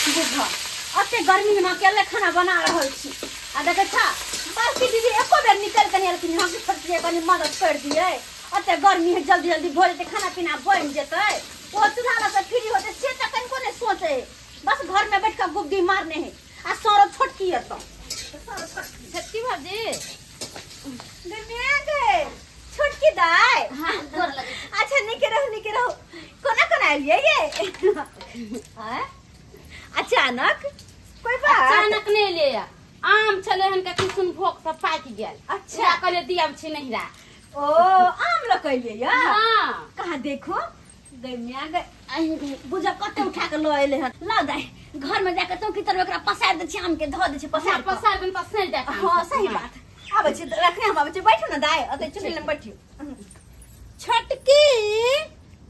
बुझ अते गर्मी में अकेले खाना बना रहल छी आ देखे छा बड़की दीदी एको बेर निकल के नहीं एलखिन हम सोचलिए कनी मदद कर दिए। अते गर्मी है जल्दी जल्दी भऽ जेतै खाना पीना बनि जेतै ओ चूल्हा लग फ्री होते से तऽ कनिको नहीं सोचे, बस घर में बैठ के गुद्दी मारने है। आ सौरभ छोटकी एतौ छोटकी भौजी गए छोटकी दाई। हाँ गोर लगै छी। अच्छा नीके रहू नीके रहू। कोना कोना एलियै ये? आँय? अचानक कोई बात? अचानक नहीं ले आम छले हन के किसुन भोग सब पाकि गेल। अच्छा कहले दिया छी नहिरा। ओ आम लऽ के एलियै या? हाँ कहाँ देखो गैमिया गै बुझा कते उठा के लऽ एलै हन। लऽ दाइ घर में जाके चौकी तर ओकरा पसारि दै छी आम के धऽ दै छी पसारि कऽ। पसार दिन पसार जात। हाँ सही बात। आबै छी रखने हम आबै छी बैठू ना दाइ अतै चुल्ही लग बैठियो। छोटकी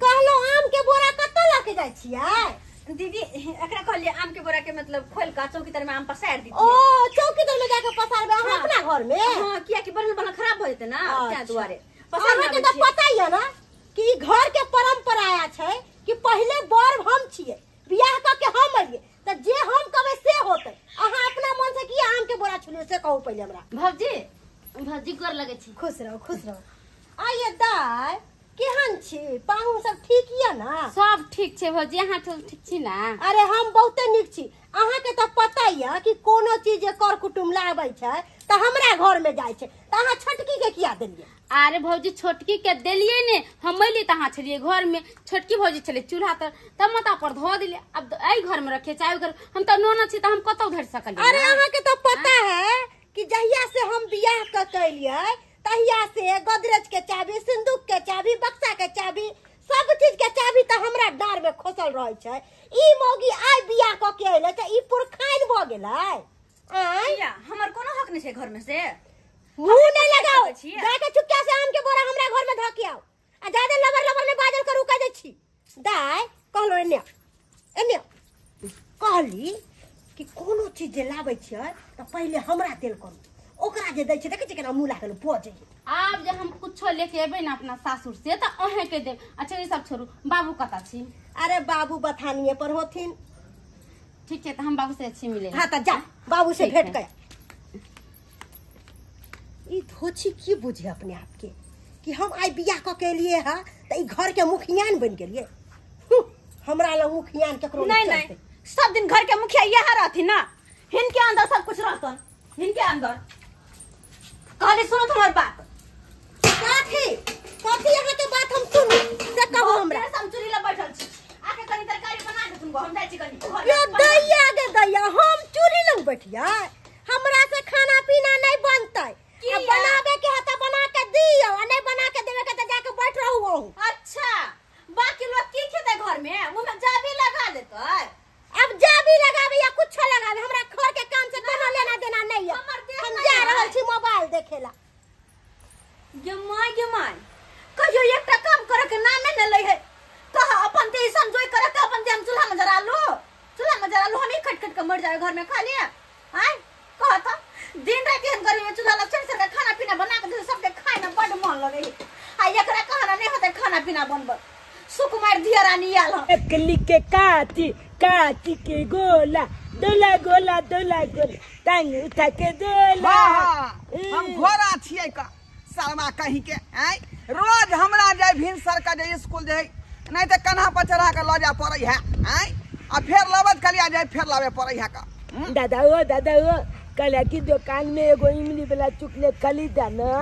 कहलो आम के बोरा कतऽ लऽ के जाइ छियै? दीदी एकरा कहलियै आम के बोरा के मतलब खोल के चौकी तर में आम पसारि दी। ओ चौकी तर में जाके पसारबै अहाँ अपना घर में? हाँ कियाकि बनल बनल खराब भऽ जेतै ना ताहि दुआरे पसारि अहाँके तऽ पता यऽ ना कि ई घर के परंपरा आया छै कि पहिले बर हम छियै बियाह कऽ के हम एलियै तऽ जे हम कहबै से होतै। अहाँ अपना मन से किया आम के बोरा छुलियै से कहू पहिले हमरा। भौजी भौजी गोर लगै छी। खुश रहू खुश रहू। आइए दाइ केहन छी? पाहुन सब ठीक यऽ ना? सब ठीक छै भौजी, अहाँ सब ठीक छी ना? अरे हम बहुते नीक छी। अहाँके तऽ पता यऽ कि कोनो चीज जे कर कुटुम लाबै छै तऽ हमरा घर में जाइ छै, तऽ अहाँ छोटकी के किया देलियै? अरे भौजी छोटकी के देलियै ने, हम अयली तऽ अहाँ छलियै घर में, छोटकी भौजी छलै चूल्हा तर तब माथा पर धऽ देलियै। अब एहि घर में रखे चाहे ओहि घर, हम तऽ नोना छी तऽ हम कतौ धरि सकलियै। अरे अहाँके तऽ पता है कि जहिया से हम बियाह कऽ के एलियै तहिया से गोदरेज के चाबी, सिंदूक के चाबी, बक्सा के चाबी, सब चीज के चाबी तऽ हमरा डाँर में खोसल रहै छै। ई मौगी आइ बियाह कऽ के एलै तऽ ई पुरखाइन भऽ गेलै। आँय हमर कोनो हक नहि छै घर में से। मुँह नहीं लगाओ, जाके चुपचाप से आम के बोरा हमरा घर में धऽ के आओ आ ज्यादा लबर लबर नहीं बाजल करू कह दै छी। दाइ कहलो एने एने कहली कि कोनो चीज जे लाबै छियै तऽ पहिले हमरा देल करू, ओकरा जे दै छियै देखै छियै केना मुँह लागल बजै। आब जे हम कुछो लेके एबै ना अपना सासुर से तऽ अहें के देब। अच्छा ई सब छोड़ू, बाबू कतऽ छी? अरे बाबू बथानिए पर होथिन। ठीक छै तऽ हम बाबू से अच्छी मिले। हाँ तऽ जा बाबू से भेंट कर। ई धोछी की बुझे अपने आप के कि हम आइ बियाह कऽ के एलियै हँ तऽ ई घर के मुखियान बनि गेलियै। हमरा लग मुखियान केकरो नहीं नहीं सब दिन घर के मुखिया यहाँ रहथिन ना, हिनके अंदर सब कुछ रहतन, हिनके अंदर। कहली सुनो तुम्हार बात। कथी कथी यहाँ के बात हम सुनू से कहू हमरा। हम चूल्ही लग बैठल छी, आके कनी तरकारी बना दे तुमको, हम जाइ छी कनी। ये दैया गे दैया हम चूल्ही लग बैठिया, हमरा से खाना पीना नहीं बनतै। आ बनाबे के है तऽ बना के दियौ आ नहीं बना के देबे के तऽ जाके बैठ रहू अहूँ। अच्छा बाकी लोग की खेतै घर में? मुँह में जाबी लगा लेतै। अब जाबी लगाबे या कुछो लगाबे हमरा घर के काम से कोनो लेना देना नहीं है। हम जा रहल छी मोबाइल देखेला। गे माय गे माय कहियो एकटा काम करे के नामे न लै है। कह अपन देह संजोय करे के अपन देह हम चूल्हा में जरा लो, चूल्हा में जरा लो, हम ही खट खट के मर जाए घर में खा लिया। आय कह त दिन राति हम गर्मी में चूल्हा लग चढ़ चढ़ के खाना पीना बना के सबके खाए में बड मन लगे है। आ एकरा कहना नहीं होते खाना पीना बनब। सुकुमार धिया रानी आयल हन। एकली के काची काची के गोला दोला गोला दोला गोला टांग उठा के दोला। हाँ, हम घोड़ा छियै का शर्मा कहीं के। आय रोज हमरा जाय भिनसर का जे स्कूल जाय नहीं तो कन्हा पर चढ़ा के लऽ जाय पड़ै है। आय आ फेर लबत कलिया जाय फेर लाबे पड़ै है का। दादा ओ कहलिया कि दुकान में एगो इमली वाला चॉकलेट खरीदा ना।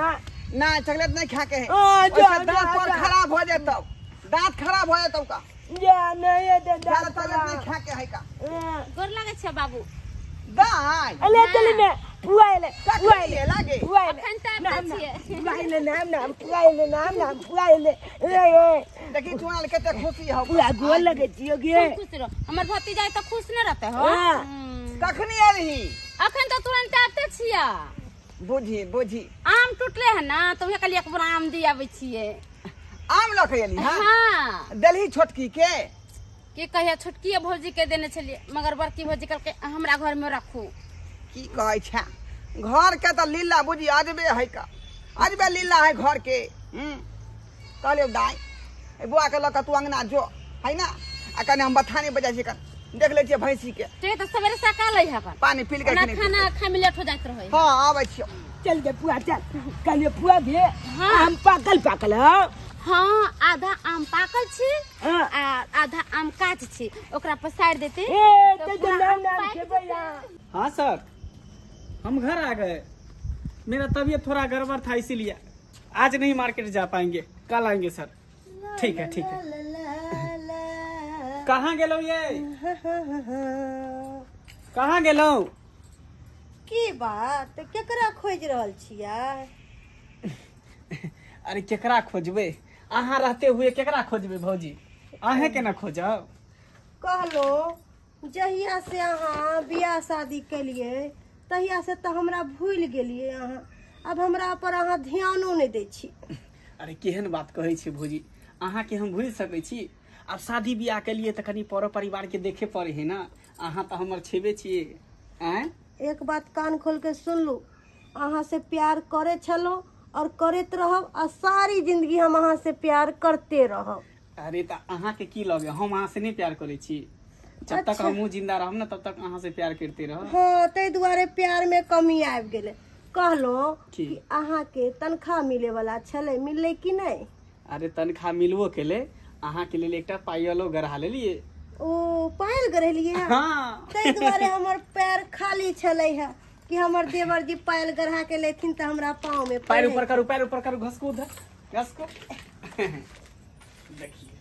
ना चॉकलेट नहीं खा के है। ओ, जा, दांत पर खराब हो जेतौ, दांत खराब हो जेतौ का। जा नहीं है दांत चॉकलेट नहीं खा के है का। गोर लागै छै बाबू। दाई अले चली ने पुआ एले पुआ एले लागे पुआ एले अखन तऽ आबिते छियै। पुआ एले नाम नाम पुआ एले नाम नाम पुआ एले ए ए देखी चुनाल कते खुशी हौ। पुआ गोर लगै छियो गे। खुश रह हमर भतीजा तऽ खुश न रहतै हो। कखनी एलही? अखन तऽ तुरंत आबिते छियै। बुझी बुझी आम टूटले है ना तऽ उहे कहलियै एक बोरा आम दी आबै छियै। आम लऽ के एलही? हाँ देलही छोटकी के? की कहिया छोटकी भौजी के देने छलियै मगर बड़की भौजी कहलकै हमरा घर में रखू। की कहै छै घर के तऽ लीला बुझी अजबे है का, अजबे लीला है घर के। कहलियौ दाइ बुआ के लऽ कऽ तू अंगना जो है ना, आ कने हम बथाने बजाय छी कन देख लै छियै भैंसी के। ठीक तऽ सवेरे सकाल है अपन पानी पी के ओना खाना खाय में लेट हो जाइत रहै। हां आबै छियौ। चल गे पुआ चल। कहलिए पुआ गे आम पाकल पाकल हौ। हाँ आधा आम पाकल छी आ आधा आम काच छी, ओकरा पसारि देते। ए ते नाम नाम खेबै। हाँ सर हम घर आ गए, मेरा तबीयत थोड़ा गड़बड़ था इसीलिए आज नहीं मार्केट जा पाएंगे, कल आएंगे सर। ठीक है ठीक है। कहाँ गेलौ ये, कहाँ गेलौ? की बात, केकरा खोज रहल छियै? अरे केकरा खोजबे, अहाँ रहते हुए केकरा खोजबे भौजी, अहें केना खोजब? कहलो जहिया से अहाँ बियाह शादी केलिए तहिया से तऽ हमरा भूलि गेलिए अहाँ, अब हमरा पर अहाँ ध्यानो नहि दै छी। अरे केहन बात कहै छी भौजी, अहाँ के हम भूलि सकै छी? आब शादी बियाह के लिए तऽ कनि पर परिवार के देखे पड़े है ना, अहाँ तऽ हमर छेबे छियै। आँय एक बात कान खोल के सुन लू, अहाँ से प्यार करे छलो और करैत रहब आ सारी जिंदगी हम अहाँ से प्यार करते रहब। अरे तऽ अहाँ के की लगे, हम अहाँ से नहीं प्यार करै छी? जब तक हमहूँ जिंदा रहब ना तब तक अहाँ से प्यार करते रहब। हाँ ताहि दुआरे प्यार में कमी आबि गेलै। कहलो कि अहाँ के तनख्वाह मिले वाला छलै, मिललै कि नहि? अरे तनख्वाह मिलबो केलै, अहाँ के लेल एकटा पायलो गढ़ा लेलियै। ओ पायल गढ़ेलियै? हाँ ताहि दुआरे हमर पैर खाली छलै है कि हमर देवर जी पायल गढ़ा के लेथिन तऽ हमरा पाँव में पैर ऊपर करू, पैर ऊपर करू, घसको उधर घसको। देखिए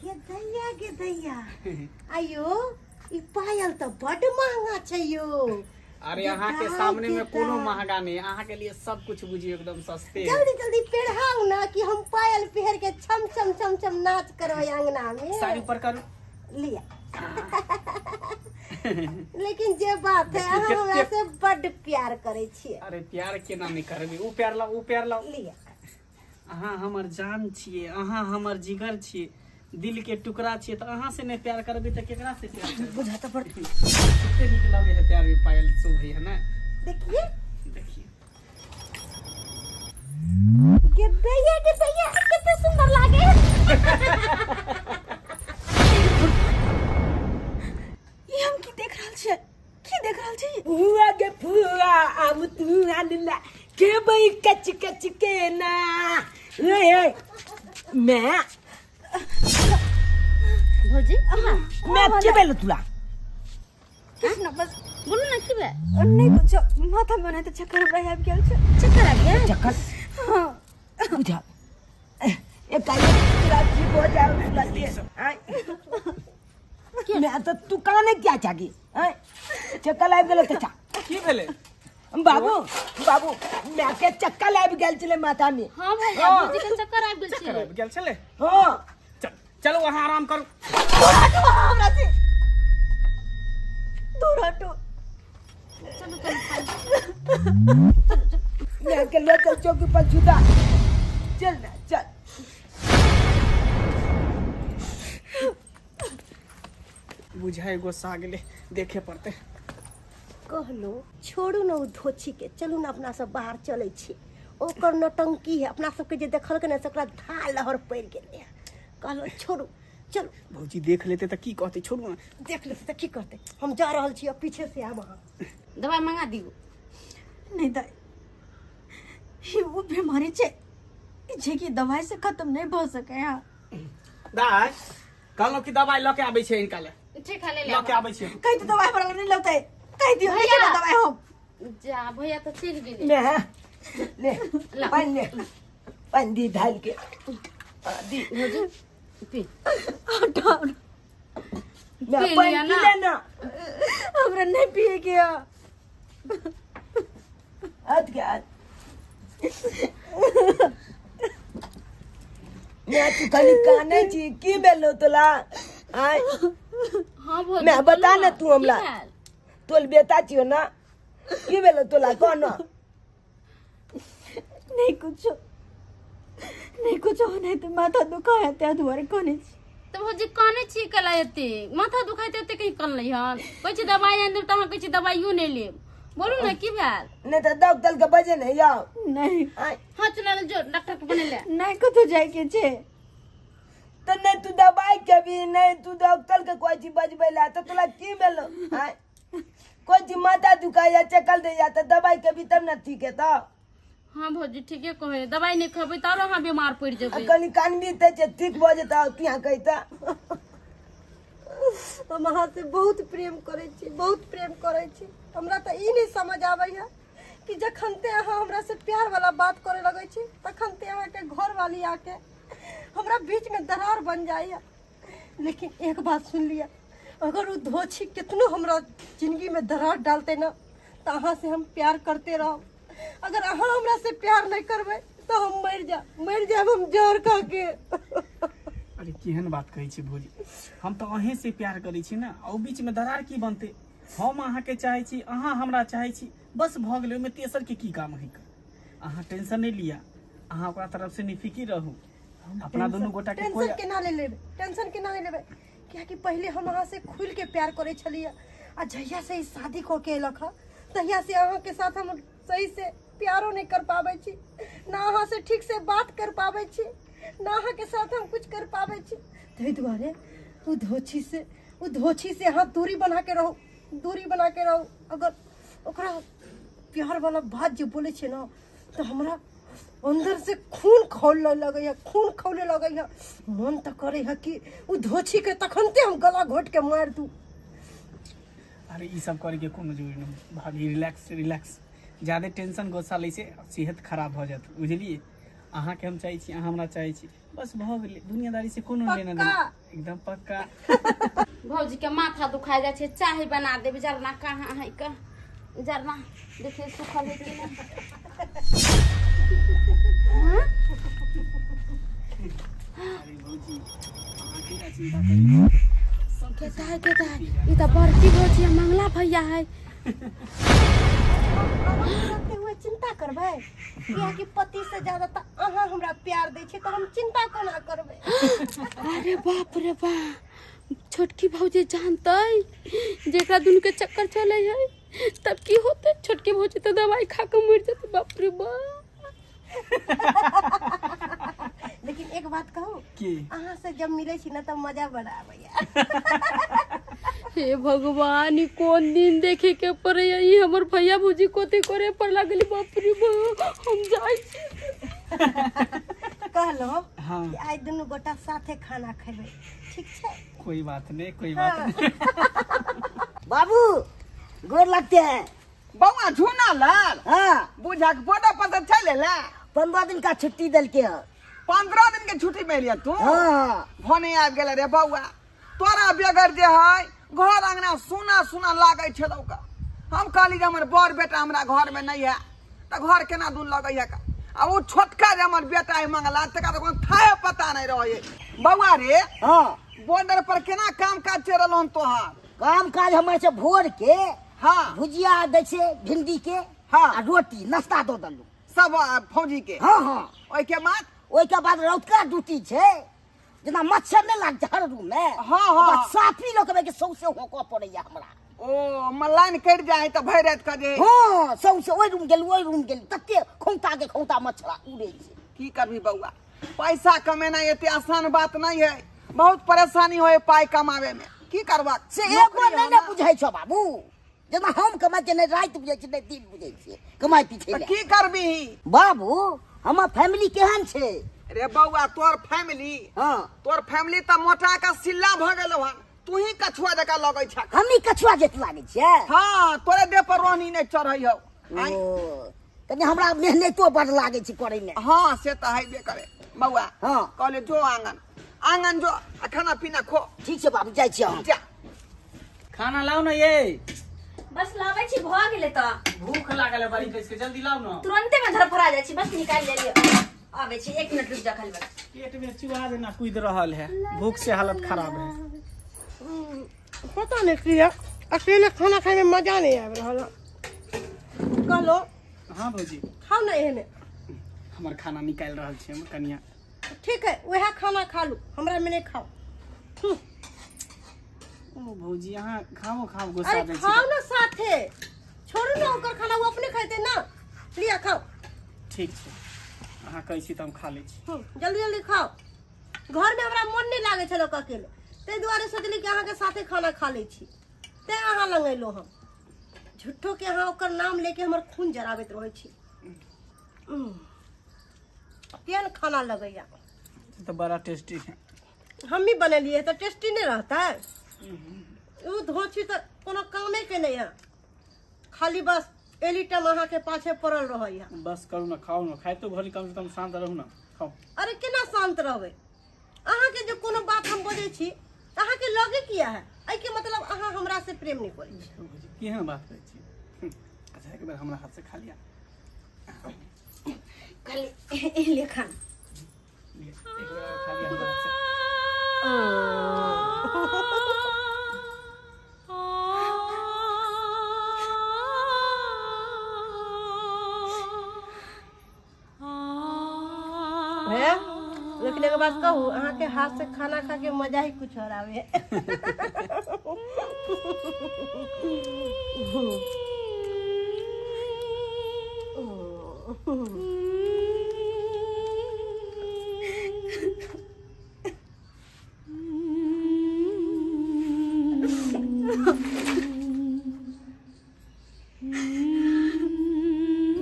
गे दैया गे दैया, आयो ई पायल तऽ बड महंगा छै यो। अरे अहाँ के सामने में कोनो महंगा नहीं, अहाँ के लिए सब कुछ बुझियो एकदम सस्ते। जल्दी जल्दी पेढ़ाऊ ना कि हम पायल पहिर के छम छम छम छम नाच करबै अंगना में। साड़ी ऊपर करू लिया। लेकिन जे बात है अहाँ हमरा से बड प्यार करै छियै। अरे प्यार केना नहीं करबै, ऊ प्यार लाओ, ऊ प्यार लाओ। लिया। अहाँ हमर जान छियै, अहाँ हमर जिगर छियै, दिल के टुकड़ा छियै, तऽ अहाँ से नहीं प्यार करबै तऽ केकरा से प्यार करबै? बुझा तऽ पड़तै। कते नीक लगे है प्यार में पायल शोभै है ना। देखिए देखिए गे दैया गे दैया कते सुंदर लागे। ई हम की देख रहल छियै, की देख रहल छी? फुआ गे फुआ आम तू आनला खेबै कच कच के ना। ए मैं भौजी मैं की भेल तुला? किछु न बस बोलू ना की भेल? नहि कुछो, माथा में ओनाहिते चक्कर हमरा आबि गेल छै। चक्कर आबि गेल? चक्कर हाँ बुझा ए काहे तुला की हो जाओ तुला दे। आय मैं तो तू काने क्या चागी? आय चक्कर आबि गेल तऽ की भेलै बाबू? बाबू मैं के चक्कर आबि गेल छलै माथा में। हाँ भैया भौजी के चक्कर आबि गेल चक्कर छलै। आबि गेल छलै? हाँ चल चलो वहाँ आराम करू। दूर हटू हमरा से, दूर हटू। मैं के लो चल चौकी पर छुदा। चल ना चल। बुझाइ गोस्सा गेलै, देखे पड़तै। कहलो छोड़ू ना ओ धोछी के, चलू ना अपना सब बाहर चलै छी। ओकर नौटंकी है, अपना सबके जे देखलकै ने से ओकरा धा लहर पड़ि गेलै है। कहलो छोड़ू चलू। भौजी देख लेते तऽ की कहतै? छोड़ू ना। देख लेते तऽ की कहतै? हम जा रहल छी, अब पीछे से आब अहाँ। दवाई मंगा दियौ। नहीं दाई, ई ओ बीमारी छै जे कि दवाई से खत्म नहीं भऽ सकै है। दाइ कहलहुँ कि दवाई लऽ के आबै छै हिनका लए। ठीक है ले लऽ के आबै छै। कहि तऽ दवाई हमरा लग नहीं लौतै, कहि दियौ भैया। नहि दवाई हम। जा भैया तऽ चलि गेलै। ले ले पानि ले, पानि दी ढाल के दी। भौजी पी हटाउ ना, मैं पी पानि लिअ पी ना। ले ना। हमरा नहीं पिए के है। हट गया मैं तू खाली काने छी, की भेलो तोला? आय हाँ भौजी मैं बता ना तू हमरा। की भेल? तोल बेटा छियो ना, की भेलो तोला कह ना? नहीं कुछो, नहीं कुछो, नहीं तऽ माथा दुखा है ताहि दुआरे कहने छी। तऽ भौजी कानै छी कला एते, माथा दुखाइत एते कहीं कानलै हन? कहै छी दवाई आनि देब तऽ अहाँ कहै छी दवाइयो नहि लेब। बोलू ना की भेल? नहीं तऽ डॉक्टर के बजे नहीं जाओ। नहीं आय हाँ चला जो डॉक्टर के बनेले। नहीं कतौ जाय के छै। त नहीं तू दवाई खेबी, नहीं तू डॉक्टर के कोई चीज बजबै ला त तोरा की भेलो? आय कोई चीज माथा दुखाइया चकल दे या त दवाई खेबी तब न ठीक हेतौ। हाँ भौजी ठीके कहे, दवाई नहीं खेबै त आरो अहाँ बीमार पड़ि आ जेबै। कनी कानबी त जे ठीक भऽ जेतौ, तू यहाँ कहिता। हम अहाँ से बहुत प्रेम करै छी, बहुत प्रेम करै छी। हमरा तऽ ई नहि समझ आबैया कि जखन ते अहाँ हमरा से प्यार वाला बात करे लगै छी तखन ते अहाँके घरवाली आके हमरा बीच में दरार बन जाइया। लेकिन एक बात सुन लिअ, अगर ओ धोछी कितनो हमरा जिंदगी में दरार डालते ना तऽ अहाँ से हम प्यार करते रहब। अगर अहाँ हमरा से प्यार नहीं करबै तऽ हम मरि जायब, मरि जायब हम जहर खा के। अरे केहन बात कहै छी भौजी, हम तऽ अहें से प्यार करै छी ने, आ ओ बीच में दरार की बनतै? हम अहाँके चाहै छी, अहाँ हमरा चाहै छी, बस भऽ गेलै। ओहिमे तेसर के की काम है? अहाँ टेंशन नहीं लिया, अहाँ ओकरा तरफ से निफिकी रहू। अपना दुनू गोटा के कोई टेंशन केना ले लेबै, टेंशन केना नहि लेबै? कियाकि पहिले हम अहाँ से खुल के प्यार करै छलियै, आ जहिया से ई शादी कऽ के अयलक हँ तहिया से अहाँके साथ हम सही से प्यारो नहि कर पाबै छी, ना अहाँ से ठीक से बात कर पाबै छी, ना अहाँके साथ हम कुछ कर पाबै छी। ताहि दुआरे ओ धोछी से अहाँ दूरी बना के रहू, दूरी बना के रहू। अगर ओकरा प्यार वाला बात जे बोलै छै ना तऽ हमरा अंदर से खून खौले लगैया, खून खौले लगैया। मन तऽ करे है कि ओ धोछी के तखनते हम गला घोट के मारि दू। अरे ई सब करे के कोनो जरूरी नहीं भाभी, रिलैक्स रिलैक्स। ज्यादा टेंशन गुस्सा लै से सेहत खराब भऽ जायत, बुझलियै? अहाँके हम चाहै छी, अहाँ हमरा चाहै छी, बस भऽ गेलै। दुनियादारी से कोनो लेना देना, एकदम पक्का। भौजी के माथा दुखा जाइ छै, चाय बना देबै। जरना कहाँ है का? जरना देखिए सुखल है कि नहीं। अरे भौजी अहाँ केना चिंता करै छी? केता है, केता है? ई तऽ बड़की भौजी आ मंगला भैया है। रहते हुए चिंता करबै? कियाकि पति से ज्यादा तऽ अहाँ हमरा प्यार दै छी, तऽ हम चिंता कोना करबै? अरे बाप रे बा, छोटकी भौजी जानतै जेकरा दुनू के चक्कर चले है तब की होते? छोटकी भौजी तो दवाई खा के मर जेतै। बाप रे बा। लेकिन एक बात कहू की? अहाँ से जब मिलै छी ना तब मजा बड़ा आबैया। हे भगवान, ई कोन दिन देखे के पड़े? ई हमर भैया भौजी कोते करे पर लागली। बाप रे बा, हम जाइ छी। कहलो हाँ। कि आइ दुनू गोटा साथे खाना खेबै, ठीक छै? कोई बात नहीं, कोई बात नहीं। बाबू गोर लगते हैं। बौआ झूना लाल। हाँ। बुझा के बॉर्डर पर से चल एला। 15 दिन का छुट्टी दल के है। 15 दिन के छुट्टी मिल तू? हाँ। भने आबि गेल रे बौआ, तोरा बेगर जे है घर अंगना सुना सुना लागै छलौ का। हम कहली जे हमर बड़ बेटा हमरा घर में नहीं है तऽ घर केना दून लगै है का। आ ओ छोटका जे हमर बेटा है मंगला, तकरा तऽ कोनो थाहे पता नहीं रहे। बौआ रे। हाँ। बॉर्डर पर केना काम काज चलि रहल हन तोहार? काम काज हमर से भोर के हाँ। भुजिया दै छै भिंडी के, हाँ। आ रोटी नाश्ता दऽ देलहुँ सब फौजी के। हाँ हाँ। ओहिके बाद? ओहिके बाद रौतका ड्यूटी छै, जेना मच्छर नहि लागै छै हर रूम में। हाँ, हाँ। ओकरा साफी लऽ के सौंसे होकऽ पड़ैया हमरा। ओ मलाइन कटि जाइ तऽ भरि राति कऽ जे। हाँ, सौंसे ओहि रूम गेलहुँ ओहि रूम गेलहुँ, तते खौंता के खौंता मच्छर उड़ै छै। की करबी बौआ, पैसा कमेनाइ एते आसान बात नहीं है, बहुत परेशानी होय पाई कमावे में। की करबा से एगो नहीं ने बुझै छौ बाबू, जेना हम कमाइ छियै नहि राति बुझै छियै नहि दिन बुझै छियै कमाइ पीछे। तऽ की करबी बाबू? हमर फैमिली केहन छै? रे बौआ तोर फैमिली? हाँ। तोर फैमिली तऽ मोटा के सिल्ला भऽ गेलौ हन, तू ही कछुआ जकाँ लगै छ। हमही कछुआ जेत लागै छियै? हाँ, तोरे देह पर रोहनी नहि चढ़ै हौ। ओ कनि हमरा मेहनतो बड लागै छै करै में। हाँ से तऽ हेबे करे बौआ। हाँ। कहले जो आंगन आंगन जो आ खाना पीना खो। ठीक छै बाबू, जाइ छियै हम। जा। खाना लाओ ना ये। बस लाबै छी, भऽ गेलै तऽ। भूख लागल है बड़ी कस के, जल्दी लाओ ना। तुरंते में धरफड़ा जाइ छी, बस निकालि लेलियै। आबै छी, 1 मिनट रुक जा खाली बस। पेट में चूहा जेना कूद रहल है, भूख से हालत खराब है। पता नहीं किया अकेले खाना खाए में मजा नहीं आबि रहल है। कहलो। हाँ भौजी। खाओ ना एहने। हमर खाना निकालि रहल छी हमर कनिया। ठीक है, वएह खाना खा लू, हमरा में नहीं खाओ। ओ भौजी अहाँ खाओ खाओ गुस्सा अरे दै छी। खाओ ना साथे, छोड़ू ना ओकर खाना, वो अपने खाते ना, लिया खाओ। ठीक छै, अहाँ कहै छी तऽ हम खा लै छी। जल्दी जल्दी खाओ। घर में हमरा मन नहीं लागे छल अकेले, ताहि दुआरे सोचली कि अहाँके साथे खाना खा लै छी, तें अहाँ लग अयलहुँ हम। झूठो के अहाँ ओकर नाम लेके हमर खून जराबैत रहै छी। केहन खाना लगैया? तो बड़ा टेस्टी है। हम ही बनेलिए तो टेस्टी नहीं रहता है। उ धोछी तो कोनो कामे के नहीं है, खाली बस एली टाइम अहाँ के पाछे पड़ल रहैया। बस करू ना, खाओ ना, खाए तो भली कम से कम शांत रहू ना, खाओ। अरे केना शांत रहबै? अहाँ के जो कोनो बात हम बजै छी अहाँ के लगे किया है? एहि के मतलब अहाँ हमरा से प्रेम नहीं करै छी। केहन बात कहै छी? अच्छा एक बेर हमरा हाथ से खा लिया। खाली एले खाना एक बेर खा लिया हमरा हाथ से। भैया लेकिन एक बात कहू, अहाँ के हाथ से खाना खा के मजा ही कुछ और आवे।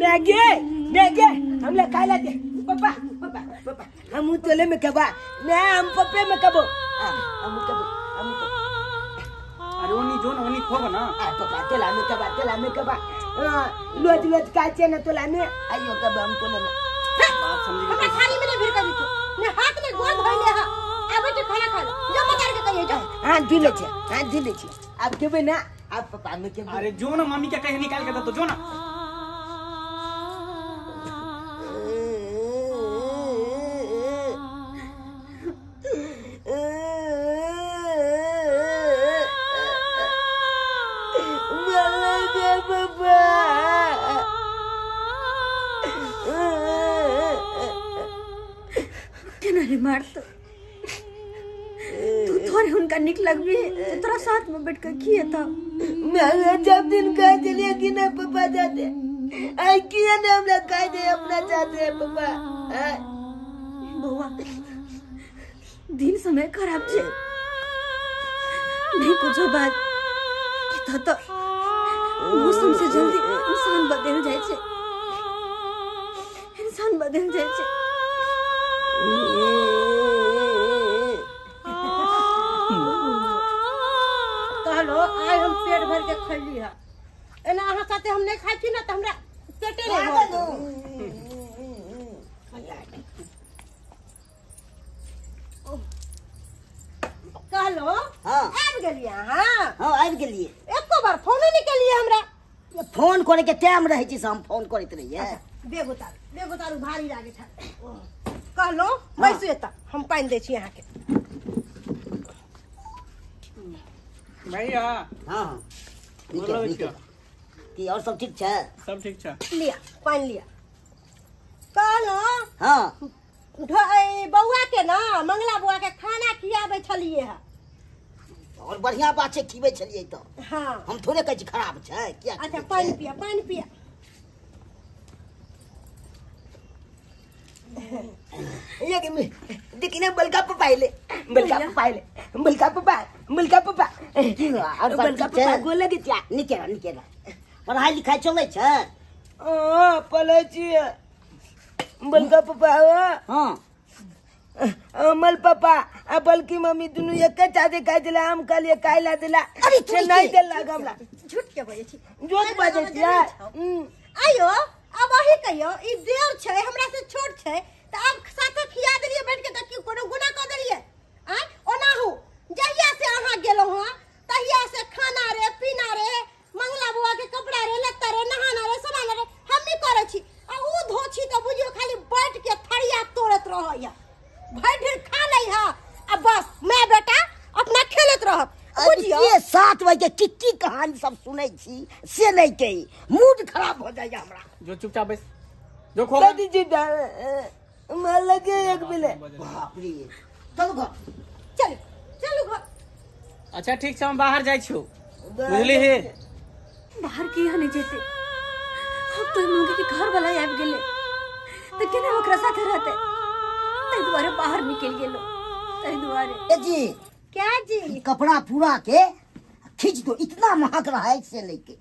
मैगी मैगी हम लोग खाए लाते। पापा पापा पापा हम तोले में कबा ना, हम पप्पे में कबो हम कबो हम। अरे ओनी जो ना ओनी खोबो ना। आ पापा तोला में कबा, तोला में कबा लोच लोच काचे ना तोला में आइयो कबा हम तोले में। बात समझ हमरा थाली में नहीं भिड़ कभी तो ने हाथ में गोद धइले हा, आबे के खाना खा ले जो मतार के कहिए जो। हां दिले छे, हां दिले छे, अब केबे ना, अब पापा में केबे। अरे जो ना मम्मी के कहे निकाल के दे तो जो ना। केना रे मारतो तू? थोड़े हुनका निक लगबी तोरा साथ में बैठ के खिए। मैं जब दिन कह चलिए कि ना पापा जाते आई किया ना, हम लोग कह दे अपना चाहते हैं पापा। बउआ दिन समय खराब छे, नहीं कुछ बात तो मौसम से जल्दी इंसान बदल जाए छे, इंसान बदल जाए छे। कहलो आइ हम पेट भर के खैली है, एना अहाँ साथे हम नहीं खाइ छी ना तो हमरा पेटे नहीं भरत। कहलो हाँ आबि गेलियै अहाँ? हाँ आबि गेलियै। एको बार फोनो नहीं केलियै हमरा। फोन करे के टाइम रहै छै से हम फोन करैत रहियै। बेग उतारू, बेग उतारू, भारी लागै छै। कहलो बैसू एतऽ, हम पानि दै छी अहाँके। भैया हाँ हाँ नीके नीके। की और सब ठीक छै? सब ठीक छै। लिया पानि लिया। कहलो हाँ बौआ के ना मंगला बौआ के खाना खियाबै छलियै है। और बढ़िया बात छै, खिबै छलियै तो। हाँ हम थोड़े कहै छी खराब छै किया। अच्छा पानि पिया, पानि पिया। ये देखी ना बलका पप्पा आइले, बलका पप्पा आइले, बलका पप्पा, बलका पप्पा और सब बलका ठीक छै? पप्पा गोल लगे छै। नीके रह, नीके रह। पढ़ाई लिखाई चलै छै? हां पढ़ै छियै। बलका पप्पा हाँ अमल पापा आ बल्कि मम्मी दुनू एके चाचे खाइ छलै, हम कहलियै खाइ ला देला। अरे से नहीं देलक हमरा। झूठ के बजै छी? झूठ बजै छियै। आइयो अब अही कहियो, ई देर छै हमरा से छोट छै त अब साथे खिया देलियै बैठ के त की कोनो गुनाह क देलियै? आँय ओनाहु जहिया से अहाँ गेलहुँ हँ तहिया से खाना रे पीना रे मंगला बौआ के कपड़ा रे लत्ता रे नहाना रे सोनाना रे हमही करै छी, आ उ धोछी त बुझियो खाली बैठ के थरिया तोड़त रहैया, भरि ढेर खा लै है आ बस मैं बेटा अपना खेलैत रहत। बुझियो ये 7 बजे की की कहानी सब सुनै छी से नहीं कही, मूड खराब हो जाइए हमरा। जो चुपचाप बैस जो खो। दादी जी मार लगे एक बिले। बाप रे चलू घर, चलू चलू घर। अच्छा ठीक छै, हम बाहर जाइ छी बुझली हे। बाहर किया नहीं जेते? हम तो मौगी के घर वाला आबि गेलै तऽ केना ओकरा साथे रहतै, ताहि दुआरे बाहर निकलि गेलो। ताहि दुआरे। ए जी। क्या जी? कपड़ा पूरा के खींच दो, इतना महक रहा है से लेके।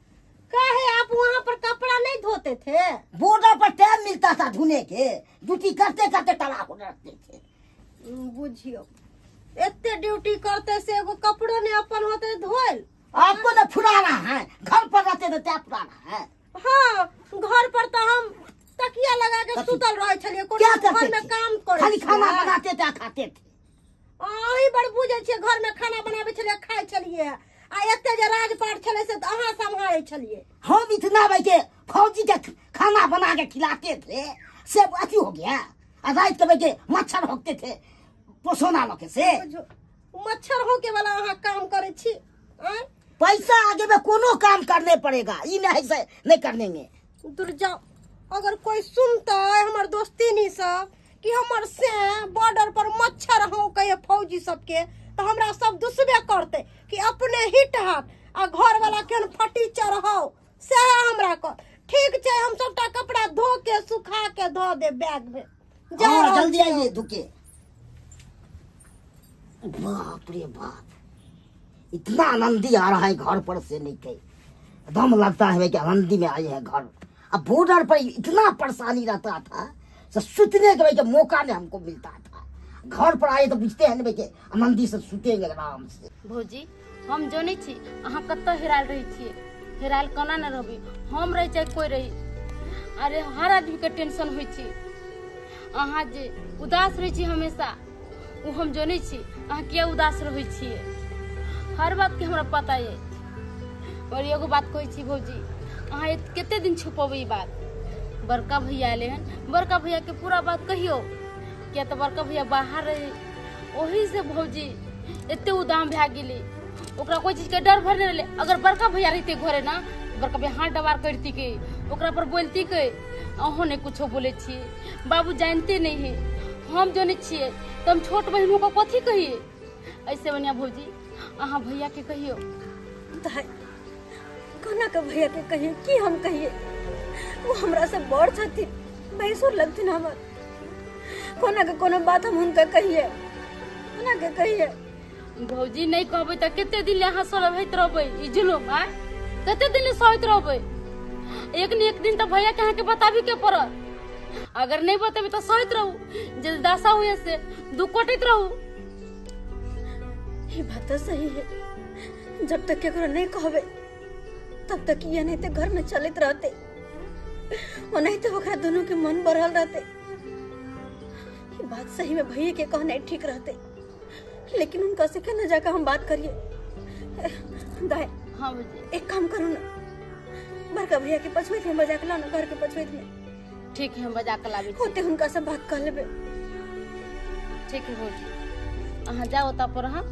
काहे आप वहाँ पर कपड़ा नहीं धोते थे? बॉर्डर पर टाइम मिलता था धोने के, ड्यूटी करते करते तलाक हो रखते थे। बुझियो एते ड्यूटी करते से एगो कपड़ो नहीं अपन होते धोल। आपको तो फुराना है, घर पर रहते तो क्या फुराना है। हाँ घर पर तो हम तकिया लगा के सुतल रहे छलिए, क्या कोनो करते घर में थे? काम करे खाली खाना छियै। बनाते थे खाते थे। अहीं बड़ बुझै छियै, घर में खाना बनाबै छलियै खाइ छलियै, आ एते जे राजपाट छलै से तऽ अहाँ सम्हारै छलियै। हम इतना भाई के फौजी के खाना बना के खिलाते थे से अथी हो गया, आ रात के भाई के मच्छर होते थे पोसोना लोग से। बुझो, मच्छर होके वाला अहाँ काम करै छी? आँय? पैसा आगे में कोनो काम करने पड़ेगा, ई नहीं से नहीं करने में। दूर जाओ, अगर कोई सुनता है हमर दोस्तीनी सब कि हमर से बॉर्डर पर मच्छर हो कहे फौजी सबके, तो हमरा सब दुसबे करते कि अपने हिट हाथ आ घर वाला केहन फटी चढ़ाओ से हमरा कर। ठीक छै, हम सबटा कपड़ा धो के सुखा के धो दे बैग में। जा हाँ, रहल जल्दी छियौ। आइए धुके। बाप रे बाप, इतना आनंदी आ रहा है घर पर से नहीं कहीं, दम लगता है कि आनंदी में आए हैं घर। अब बॉर्डर पर इतना परेशानी रहता था तो सुतने के भाई के मौका नहीं हमको मिलता था। घर पर आए तो बुझते हैं ना भाई के आनंदी से सुतेंगे आराम से। भौजी हम जनै छी अहाँ कतऽ हेरायल रहै छियै, हेरायल कोना नहि रहबै, हम रही चाहे कोई रही, अरे हर आदमी के टेंशन होइ छै। अहाँ जे उदास रहै छी हमेशा, ओ हम जनै छी अहाँ किया उदास रहै छियै, हर बात के हमरा पता ये। और एगो बात कहै छी भौजी, अहाँ कते दिन छुपेबै ई बात? बड़का भैया अयलै हन, बड़का भैया के पूरा बात कहियौ, किया तऽ बड़का भैया बाहर रहे, ओही से भौजी एते उदाम भए गेलै, ओकरा कोई चीज के डर भर नहीं रहलै। अगर बड़का भैया रहते घरे ना, बड़का भैया हाथ डबार करती के, ओकरा पर बोलती के, अहूँ नहीं कुछो बोले छियै, बाबू जानते नहीं है, हम जनै छियै तऽ हम छोट बहिन होकर कथी कहियै। ऐसे बढ़िया भौजी अहाँ भैया के कहियौ। दाइ कोना के भैया के कहिए की हम कहिए, वो हमरा से बड़ छथिन, भैंसुर लगथिन हमर, कोना के कोनो बात हम हुनका कहिए, कोना के कहिए। भौजी नहीं कहबै तऽ कते दिन ले अहाँ सहैत रहबै ई जुलुम? आँय कते दिन ले सहैत रहबै? एक न एक दिन तऽ भैया के अहाँके बताबी के पड़त, अगर नहीं बतेबै तऽ सहैत रहू, जे दशा हुए से दुख कटैत रहू। ये बात तो सही है, जब तक केकरो नहीं कहबे तब तक ये नहीं तो घर में चलत रहते, ओनाहिते ओकरा दोनों के मन बढ़ल रहते। ये बात सही में भैया के कहना ठीक रहते, लेकिन उनका से केना जाकर हम बात करिए। दाई हाँ भौजी एक काम करू ना, बड़का भैया के पछुआत में बजा के लाओ ना, घर के पछुआत में। ठीक है, हम बजा के लाबै छी। होते हुनका से बात कर लेबे। ठीक है भौजी, अहाँ जाओ ओतऽ पर, अहाँ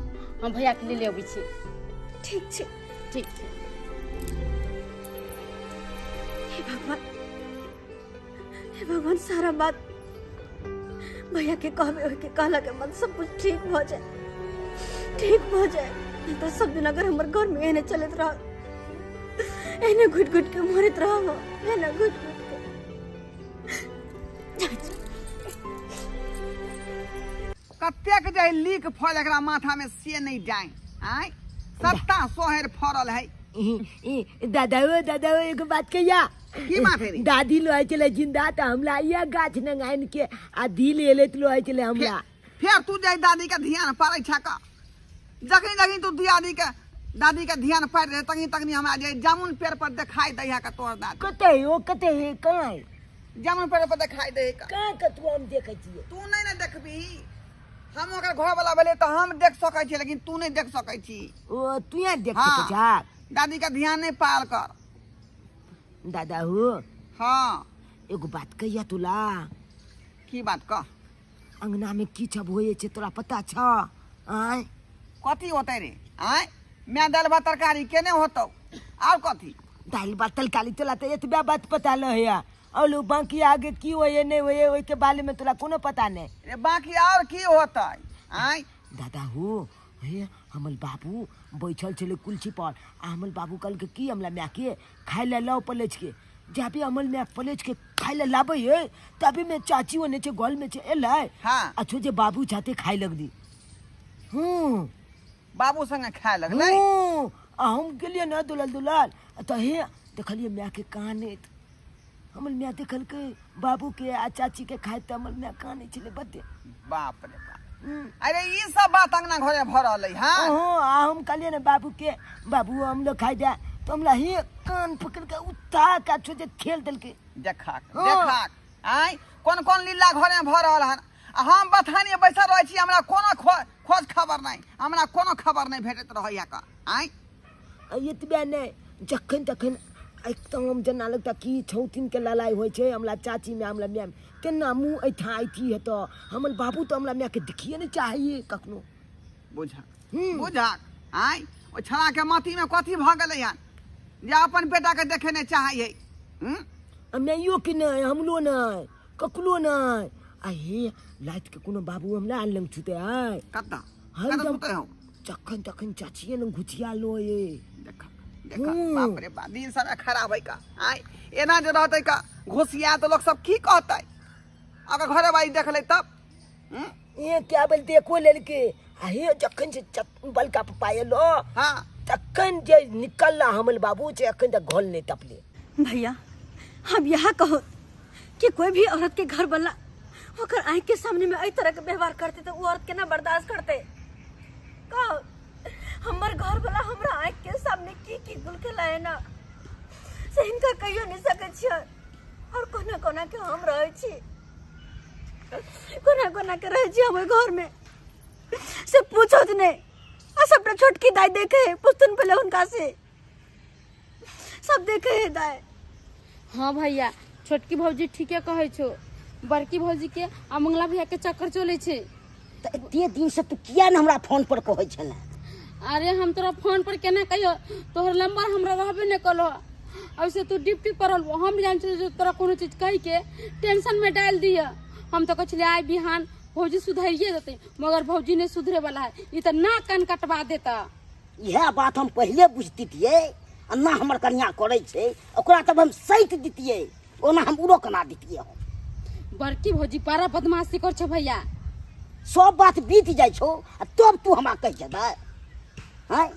हम भैया के ले अबै छी। ठीक छै। ठीक छै। हे भगवान, हे भगवान, सारा बात भैया के कहबे, ओहि के कहला के बाद सब कुछ ठीक भ जाए, ठीक भ जाए। नहीं तो सब दिन अगर हमर घर में एहने चलत रह, एहने घुट घुट के मरत रहब, एहने घुट घुट के। कतेक जे लीक फल एकरा माथा में से नहीं जाए, आय सत्ता सोहर फरल है। दादा ओ दादा ओ एगो बात कहिया। की बात है रे? दादी लोहे चले जिंदा त हमरा इया गाछ नंगाइन के आ दिल एले त लोहे चले हमरा। फेर तू जाय दादी के ध्यान पारै छा का, जखनी जखनी तू दादी के ध्यान पारि रहे तखनी तखनी हमरा जे जामुन पेड़ पर देखाई दै है का तोर दादी। कते हो कते हे कहाँ है? जामुन पेड़ पर देखाई दै का। कहाँ कतू हम देखै छियै? तू नहीं ना देखबी, हम ओकर घर वाला भेलै तऽ हम देख सकै छियै, लेकिन तू नहीं देख सकै छी। ओ तू यहाँ देख हाँ। सकै छा? दादी के ध्यान नहीं पाल कर। दादा हो। हाँ एगो बात कहिया तोला। की बात कह? अंगना में की सब होए छै तोरा पता छ? आय कथी होतै रे? आय मैं दालि भात तरकारी केने होतौ, और कथी? दालि भात तरकारी तोला तऽ एतबे बात पता लहैया, और बाकी आगे की होए नहीं होए ओहि के बारे में तोला कोनो पता नहीं। रे बाकी और की होतै? आय दादा हो, हे हमर बाबू बैठल छलै कुलछी पर, आ हमर बाबू कहलकै की हमरा माय के खाय लए लाओ पलेच के। जाबे हमर माय पलेच के खाय लए लाबै है तभी में चाची ओने छै घर में छै एलै। हाँ। अच्छो जे बाबू छाते खाय लगली। बाबू संगे खाए लगलै। आ हम गेलियै ने दुलाल दुलाल तऽ हे देखलियै माय के कानैत। हमर माय देखलकै बाबू के आ चाची के खाइत तऽ हमर माय कानै छलै बड्ड। बाप रे बाप, अरे ई सब बात अंगना घरे भऽ रहल है। हाँ आ हम कहलियै ने बाबू के, बाबू हम लोग खाइ जाए तो हमरा हे कान पकड़ के उठा के छोड़ खेल देलकै। देखा देखा आय कोन कोन लीला घरे भऽ रहल हन। आ हम बथानी बैसल रहै छी, हमरा कोनो खोज खबर नहि, हमरा कोनो खबर नहि भेटैत रहैया का। आय एतबे नहि, जखन तखन एकदम जेना लगता कि छौथिन के लड़ाइ होइ छै हमरा चाची में हमरा माय केना मुँह ऐठा ऐठी हेतऽ। हमर बाबू तऽ हमरा मायके देखिए नहि चाहिए कखनो। बुझा बुझा आय ओ छड़ा के माथी में कथी भऽ गेलै हन जे अपन बेटा के देखे नहि चाहै है। माइयो के नहि, हमरो नहि, ककरो नहि। आ हे राति के कोनो बाबू हमरा लग छुते है कतऽ कतऽ हो? जखन तखन चाचिए लग घुचिया लो ये। देखा देखा बाप रे बाप, दिन समय खराब है का। आय एना जे रहतै का घुसिया तऽ लोक सब की कहतै? अगर घरे बारी देख ले तब ए क्या बोल देखो लेलके। आ हे जखन से बलका पप्पा एलो हाँ तखन जे निकलला हमर बाबू से अखन तक घोल नहीं तपले। भैया हम यह कहो कि कोई भी औरत के घर वाला ओकर आँख के सामने में एहि तरह के व्यवहार करते तो वो औरत केना बर्दाश्त करते? कहो हमर घर वाला हमरा आँख के सामने की की गुल खेलाए ना से हिनका कहियो नहीं सकै छियै। और कोना कोना के हम रहै छी, कोना कोना के रहै छी हम घर में से पूछत नहीं। आ सबटा छोटकी दाई देखे है, पूछतन पहले उनका से सब देखे है दाई। हाँ भैया छोटकी भौजी ठीके कहै छौ, बड़की भौजी के आ मंगला भैया के चक्कर चलै छै। तऽ एते दिन से तू किया ने हमरा फोन पर कहै छले? अरे हम तोरा फोन पर केना कहियो, तोहर नंबर हमरा रहबे नहीं कलो। ऐसे तू ड्यूटी पर रहलो, हम जान छलियै जे तोरा कोनो चीज कहि के टेंशन में डाल दिया। हम तो कहै छलियै आइ बिहान भौजी सुधरिए देतै, मगर भौजी नहीं सुधरे वाला है, ई तऽ नाक कान कटवा देता। इएह बात हम पहिले बुझतियै आ ना हमर कनिया करै छै ओकरा तब हम सैत दितियै, ओना हम उरो केना दितियै। हम बड़की भौजी बड़ा बदमाशी कर छौ भैया। सब बात बीत जाइ छौ आ तब तू हमरा कहि देबै? हैं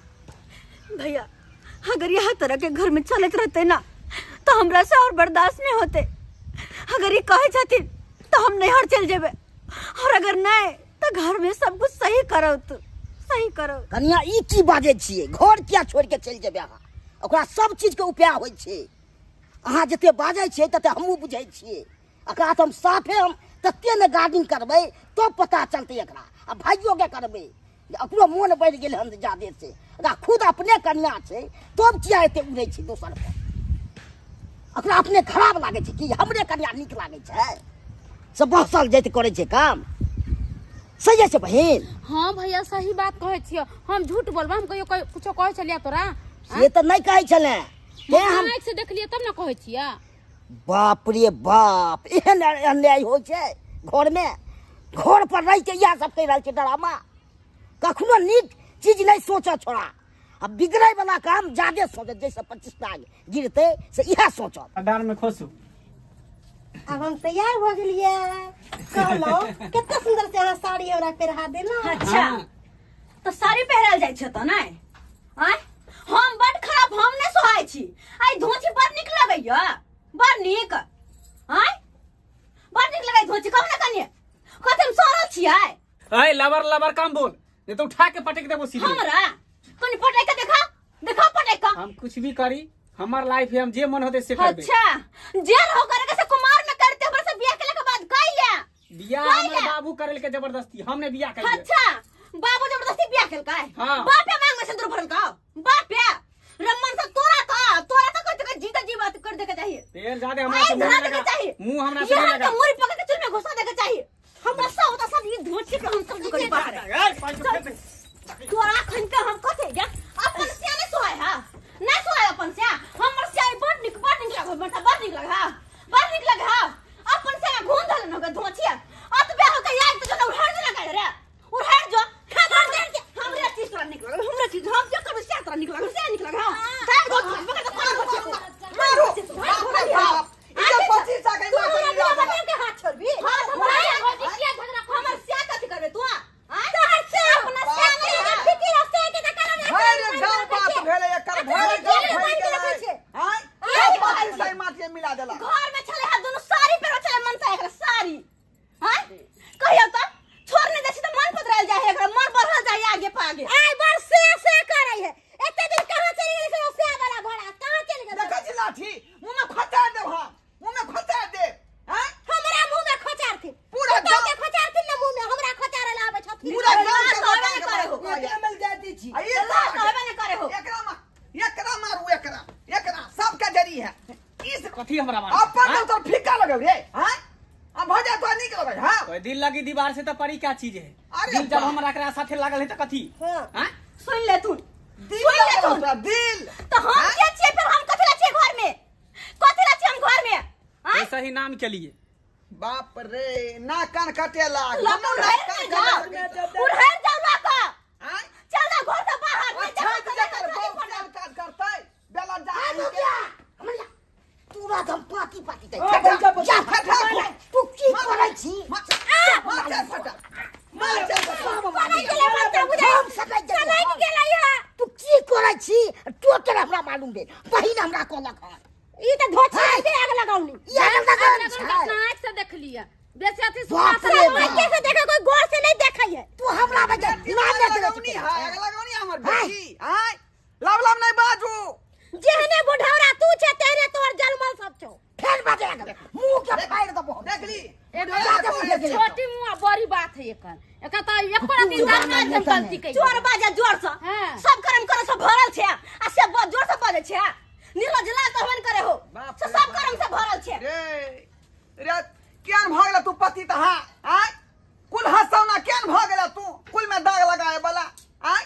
भैया अगर यह तरह के घर में चलत रहते ना तो हमरा से और बर्दाश्त नहीं होते। अगर ये कहे छथिन तो हम नैहर चल जेबे, और अगर नहीं तो घर में सब कुछ सही करो, तू सही करो। कनिया ई की बाजै छियै? घर किया छोड़ के चलि जेबै अहाँ? ओकरा सब चीज के उपाय होइ छै। अहाँ जते बाजै छियै तते हमहूँ बुझै छियै। एकरा तऽ हम साफे हम तते ने गार्डिंग करबै तब पता चलतै एकरा। आ भाइयोके करबै, ओकरो मोन बढ़ि गेल हन जादे से। एकरा खुद अपने कनिया छै तब किया एते उड़ै छै दोसर पर? एकरा अपने खराब लागै छै कि हमरे कनिया नीक लागै छै? से बहसल जाइत करै छै काम। सही छै बहिन? हाँ भैया सही बात कहै छियौ, हम झूठ बोलबै? हम कहियो कुछो कहै छलियै तोरा? से तऽ नहि कहै छलै। हम आँखि से देखलियै तब ने कहै छियै। बाप रे बाप, एहन अन्याय होइ छै घर में? घर पर रहि के इएह सब कहि रहल छै ड्रामा। कखनो नीक चीज नहि सोचऽ छोड़ा, आ बिगड़ै वाला काम जादे सोचत। जैसे 25 टाका गिरतै से इएह सोचत। डार में खोसू। अब हम तैयार हो गेलियै। कहलहुँ कते सुंदर से अहाँ साड़ी हमरा पहिरा देलहुँ। अच्छा तो साड़ी पहिरल जाइ छै तऽ नहि? आँय हम बड खराब, हम नहि सोहाइ छी। आइ धोची बड़ नीक लगैया, बड़ नीक। आँय बड़ नीक लगै धोची, कहू ने कनिये कते हम सड़ल छियै। अरे लबर लबर काम बोल, नहीं तो उठा के पटक देबो सीधे। हमरा कनी पटक के देखा, देखा पटक के। हम कुछ भी करी, हमार लाइफ है, हम जे मन होते से करबे। अच्छा जे रहो करे के से कुमार में करते, हमरा से बियाह केला के बाद कइले बियाह हमर बाबू करल के जबरदस्ती, हमने बियाह कइले। अच्छा बाबू जबरदस्ती बियाह केलकै? हां बापे मांग में सिंदूर भरल का बापे रमन से तोरा का तोरा तो कहते जीता जी बात कर दे के चाहिए। तेल ज्यादा हमरा से मुंह लगा, मुंह हमरा से लगा, तो मुरी पकड़ के चुल में घुसा दे के चाहिए। हमरा सब होता सब ये धोची के हम सब करी बाहर। तोरा खन के हम कथे जा अपन से नहीं सोहाय। हां नहीं सोहाय अपन से, हमर से बड़ निक लागो, बड़ निक लगा, बड़ निक लगा। अपन से घून धल न के धोची अतबे हो के याद तो उठाड़ दे लगा रे, उठाड़ जो हमरा चीज तोरा निक लागल, हमरा चीज हम जे करबै से तोरा निक लागल, से निक लागल। हां दाग दो पकड़ के कोना बच्चे को मारो। बाप रे ई 25 टाका मार के हाथ छोड़बी। हां हमरा भौजी किया झगड़ा, हमर से कथि करबे तू? हां तोहर से अपना से कथी हमरा मार अपन तो फीका लगल रे। हां अब भजा तो निक लगल। हां कोई दिल लगी दीवार से त परी क्या चीज है? अरे दिल जब हमरा एकरा साथे लागल है त कथी? हां सुन ले तू, दिल लगल तोरा दिल। तो हम के छियै फिर? हम कथी ला छियै घर में? कथी ला छियै हम घर में? हां ऐसा ही नाम के लिए। बाप रे ना कान कटेला उड़ेल जाओ लका। हां चल जा घर से बाहर। अच्छा जकर बहुत काज करतै बेला जा हमरा पूरा दम पाती पाती दे। जा फटा तू की करै छी? मार चल फटा, मार चल फटा। तू की करै छी टोटल हमरा मालूम भेल। बहिन हमरा कहलक हन ई त धोछी से आग लगाउनी। ई आग लगाउनी अपना आंख से देख लिया बेसी अथी बाप रे बाप। कैसे देखे? कोई गौर से नहीं देखै है। तू हमरा बजे नाम ले लगाउनी है, आग लगाउनी हमर बेटी। आय लव लव नहीं बाजू। जेहने बुढ़ौरा तू छे तेहने तोहर जलमल सब छौ। फेर बाजे लागल मुंह के फाड़ देबो। देख ली छोटी मुंह बड़ी बात है एकर। एकर त एको राति इंसान नहीं गलती कइल। जोर बाजे जोर से सब करम करे से भरल छे आ से जोर से बाजे छे। निर्लज लाज तो हवन करे हो से सब करम से भरल छे। रे रे केन भ गेला तू पति त? हां आय कुल हसौना केन भ गेला तू? कुल में दाग लगाए वाला। आय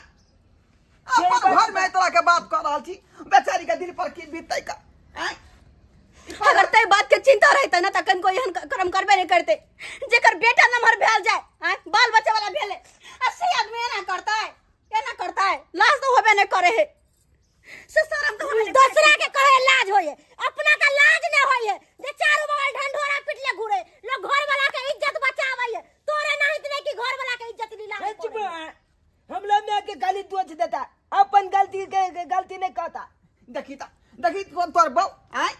अपन घर में तोरा के बात कर रहल छी, बेचारी के दिल पर की बीतै का? आय अगर ते बात के चिंता रहते ना तखन कोई एहन कर्म करबे नहीं करते। जेकर बेटा नमहर भेल जाए, आय बाल बच्चा वाला भेले आ से आदमी एना करता है, एना करता है। लाज तो होबे नहीं करे है से शर्म तो होबे। दूसरा के कहे लाज होए, अपना का लाज नहीं होए। जे चारों बगल ढंढोरा पिटले घूरे लोग घर वाला के इज्जत बचावे है। तोरे नहीं इतने की घर वाला के इज्जत नीलाम करे। हमला में के गाली दोष देता, अपन गलती के गलती नहीं कहता। देखी त देखी तोर बौ आय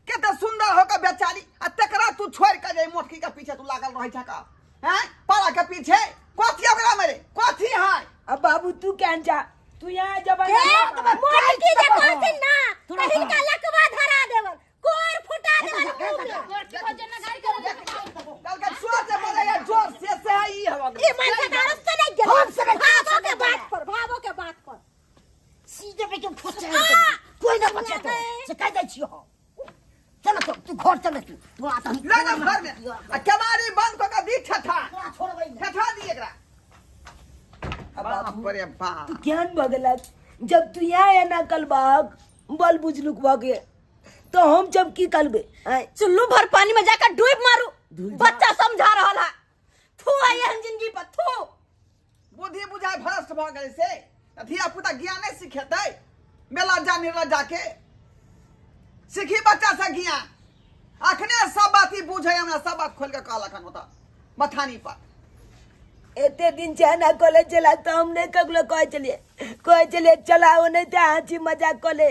केते सुंदर होकर बेचारी आ तकरा तू छोड़ के जाई मोटकी के पीछे तू लागल रहै छ का? हैं पाला के पीछे कथी ओकरा मेरे कथी है? अब बाबू तू केन जा, तू यहां जब मोटकी जे कहथिन ना तहिन का लकवा धरा देवन, कोर फुटा देवन। कल के जोर से बोले या जोर से है ई हवा ई मन से दारस से नहीं गेल। भावो के बात पर, भावो के बात पर सीधे पे क्यों फंस जाए? कोई ना बचे तो से कह दै छियो। चल तो तू घर चल, तू तू आता हम ले जा घर में आ केवाड़ी बंद क के दी ठठा छोड़बै ना, ठठा दी एकरा। बाप रे बाप तू ज्ञान भगलक जब तू यहाँ एना कलबाग बल बुझलुक भगे तो हम जब की करबे? चुल्लू भर पानी में जाकर डूब मारू। बच्चा समझा रहल है थू आई एहन जिंदगी पर थू। बुद्धि बुझाय भ्रष्ट भ गेलै से धिया पुता ज्ञान नहीं सिखेतै। मेला जा निर्ला जाके सीखी बच्चा से ज्ञान। अखने सब बात ही बुझे हमरा सब बात खोल के कहलक हन ओतऽ मथानी पर। एते दिन चाहना कॉलेज चला तो हम नहीं ककरो कहे चलिए, कहे चलिए चलाओ नहीं तो हंसी मजाक कले।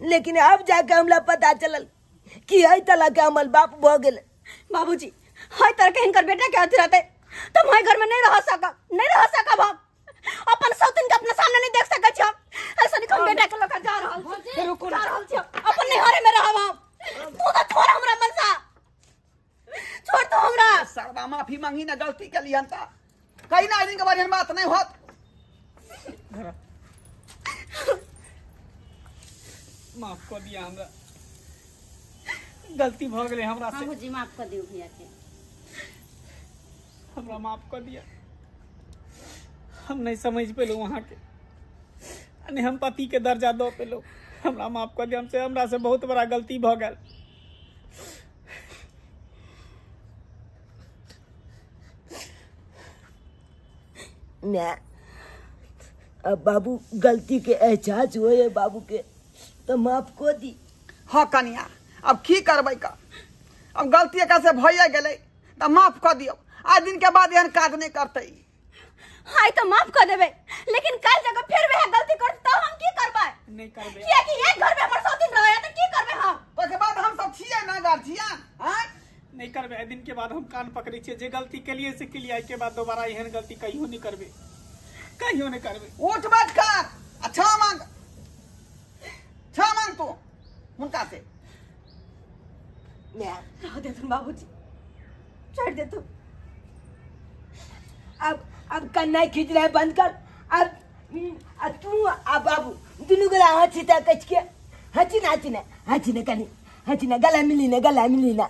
लेकिन अब जाके हमरा पता चलल कि है तला के हमर बाप भ गेल। बाबूजी हर तरह के हिनकर बेटा के अथी रहते तो हम घर में नहीं रह सकब, नहीं रह सकब। हम अपन सौतिन के अपना सामने नहीं देख सकै छी हम। ऐसा नहीं हम बेटा के लऽ के जा रहल छी, जा रहल छी अपन नैहरे में रहब हम। तू तो छोड़ हमरा मनसा, छोड़ तो हमरा। सरदा माफी मांगी ना गलती के लिए त कहीं ना दिन के बाद एहन बात नहीं होत। माफ कर दिया हमरा, गलती भ गेलै हमरा से। बाबूजी माफ कर दियौ भैया के, हमरा माफ कर दिया। हम नहीं समझ पेलू वहाँ के, नहीं हम पति के दर्जा दो पेलू। हमरा माफ कर दिया, हमसे हमरा से बहुत बड़ा गलती भ गेल। ना अब बाबू गलती के एहसास हुए बाबू के तो माफ कर दी। हाँ कनिया अब की करबै का? अब गलती एकरा से भइए गेलै तऽ माफ कर दियौ। आज दिन के बाद एहन काज नहीं करतै। हाय तो माफ कर देबै, लेकिन कल जगह फिर वह गलती करतै तो हम की करबै? नहीं करबै। किया कि एक घर में हमर सौतिन रहै त की करबै हम? ओके बाद हम सब छियै ना गार्जियन। हां नहीं करबै। एहि दिन के बाद हम कान पकड़ै छियै, जे गलती के लिए से के लिए, के बाद दोबारा एहन गलती कहियो नहीं करबै, कहियो नहीं करबै। उठ बैठ कर अच्छा मांग, अच्छा मांग तू हुनका से। रह दे तुम बाबूजी, छोड़ दे तू। अब कन्ना खींच रहा है बंद कर। अब तू आ बाबू दुनू गोरा हँसी ता कच के हँसी ना, हँसी ना, हँसी ना कनी, हची ना गला मिली ना, गला मिली ना,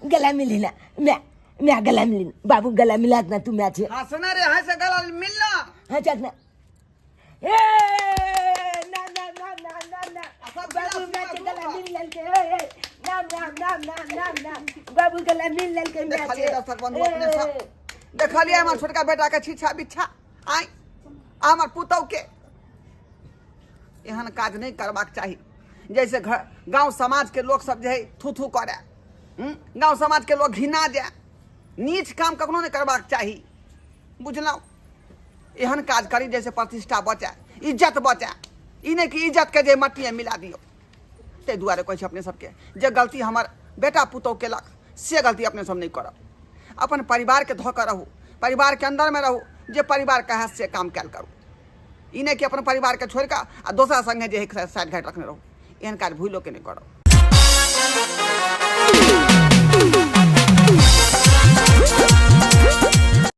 गला मिली ना, मैं मैं गला मिली ना। बाबू गला मिला ना तू मैं छे। हाँ सुना रे, हाँ से गला मिलना। हाँ चल ना। ए ना ना ना ना ना ना बाबू मैं छे गला मिल लल के। ए नाम नाम नाम नाम नाम नाम बाबू गला मिल लल के मैं छे। दर्शक बंधु अपने सब देखलिए हमार छोटका बेटा के छीछा बिछा आइ हमार पुतहु के एहन काज नहीं करबाक चाही। जैसे घर गांव समाज के लोग सब जे है थू थू करे, गांव समाज के लोग घिना जाए, नीच काम कखनो नहीं करबाक चाही, बुझलहुँ। एहन काज करी जैसे प्रतिष्ठा बचाए, इज्जत बचाए, ई नहीं कि इज्जत के जे मट्टिए मिला दियौ। ताहि दुआरे कहै छी अपने सबके जे गलती हमर बेटा पुतहु केलक से गलती अपने सब नहीं करब। अपन परिवार के धऽ कऽ रहू, परिवार के अंदर में रहू, जे परिवार कहै से काम कयल करू। ई नहीं कि अपन परिवार के छोड़ि कऽ आ दोसरा संगे जे साइड घाट रखने रहू, एहन काज भूलो के नहीं करब।